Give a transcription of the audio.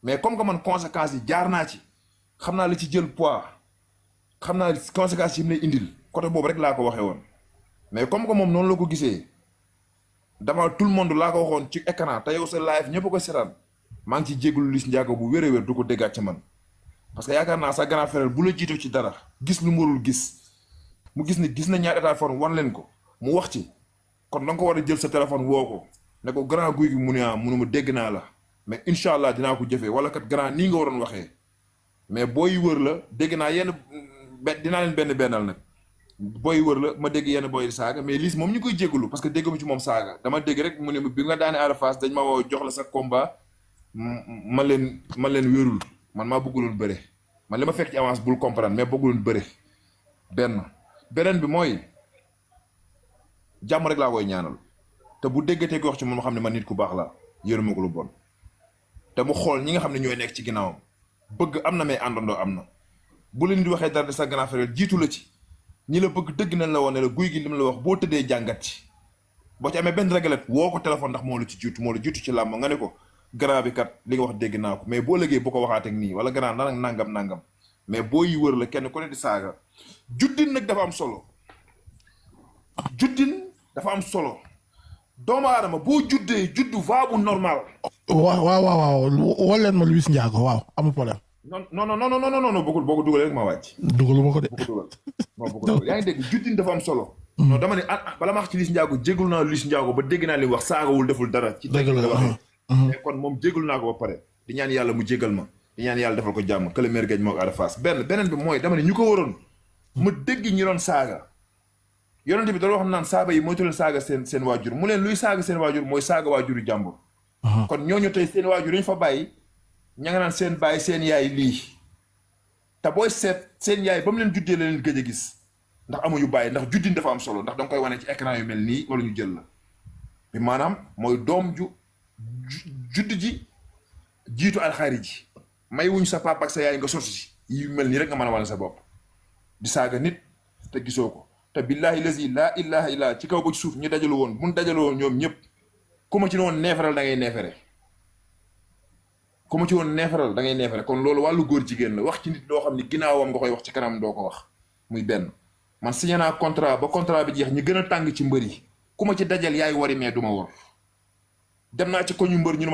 mais comme que man conséquences yi jaar naa ci xam naa li ci jël poids xam naa conséquences yi mu lay indil côté boobu rek laa ko waxee woon mais comme que moom noonu la ko gisee dama tout le monde laa ko waxoon ci écran te yow sa live ñëpp ko seetaan maa ngi ci jégalu Liss Ndiago bu wér a wér du ko déggaat ci man parce que yaakaar naa sa grand frère bu la jiitoo ci dara gis lu mu warul gis mu gis ni gis na ñaar état forme wan leen ko mu wax ci kon da nga ko war a jël sa téléphone woo ko ne ko grand guy gi mu ne ah munuma dégg naa la mais incha allah dinaa ko jëfee wala kat grand nii nga waroon waxee mais booy wër la dégg naa yenn dinaa leen bennal nag booy wër la ma dégg yenn booy saaga mais Liss moom ñu koy jégalu parce que dégguma ci moom saaga dama dégg rek mu ne bi nga daane Ada Fass dañ ma woo jox la sa combat man leen wérul man maa bëgguloon bëre man li ma fekk ci avance bul comprendre mais bëgguloon bëre beneen bi mooy jàmm rek laa koy ñaanal te bu déggatee ko wax ci moom xam ne man nit ku baax la yëruma ko lu bon te mu xool ñi nga xam ne ñooy nekk ci ginnaawam bëgg am na mais àndandoo am na bu leen di waxee dara de sa grand frère jiitu la ci ñi la bëgg dëgg nañ la woon ne la guy gi li mu la wax boo tëddee jàngat ci boo ci amee benn réglette woo ko téléphone ndax moo la jiitu ci làmb nga ne ko grand bi kat li nga wax dégg naa ko mais boo lëgee bu ko waxaat ak nii wala grand nan ak nangam mais boo yi wër la kenn ku ne di saaga juddin nag dafa am solo doomu aadama boo juddee juddu va bu normal. waaw wol leen ma Liss Ndiago waaw amul problème. non bëggul boo ko dugalee rek ma wàcc. dugaluma ko de. boo ko dugal yaa ngi dégg juddin dafa am solo. non dama ne bala ma wax ci Liss Ndiago jégalu naa Liss Ndiago ba dégg naa li wax saagawul deful dara. ci dëgg la waxee. mais kon moom jégalu naa ko ba pare. di ñaan yàlla mu jégal ma. di ñaan yàlla defal ko jàmm que le maire gagne moo ko Ada Fass beneen bi mooy dama ne ñu ko waroon. ma dégg ñi doon saaga. yonent bi doon wax naan saaba yi moytu leen saaga seen waajur mu leen luy saaga seen waajur mooy saaga waajuru jàmbur. kon ñooñu tey seen waajur yi ñu fa bàyyi ña nga naan seen bàyyi seen yaay lii te booy seet seen yaay ba mu leen juddee la leen gëj a gis ndax amuñu bàyyi ndax juddin dafa am solo ndax danga koy wane ci écran yu mel nii wala ñu jël la bi maanaam mooy doom judd ji jiitu alxaari ji may wuñ sa papa ak sa yaay nga sosu si yu mel nii rek nga mën a wane sa bopp di saaga nit te gisoo ko te billahi lazi laa ilaha illa ci kaw ba ci suuf ñu dajalu woon mun dajalu woon ñoom ñëpp ku ma ci woon neeferal da ngay neefere kon loolu wàllu góor jigéen la wax ci nit loo xam ni ginnaawam nga koy wax ci kanam doo ko wax muy benn man signé naa contrat ba contrat bi jeex ñi gën a tàng ci mbër yi ku ma ci dajal yaay wari mais du ma war dem naa ci ko ñu mbër ñu ne ma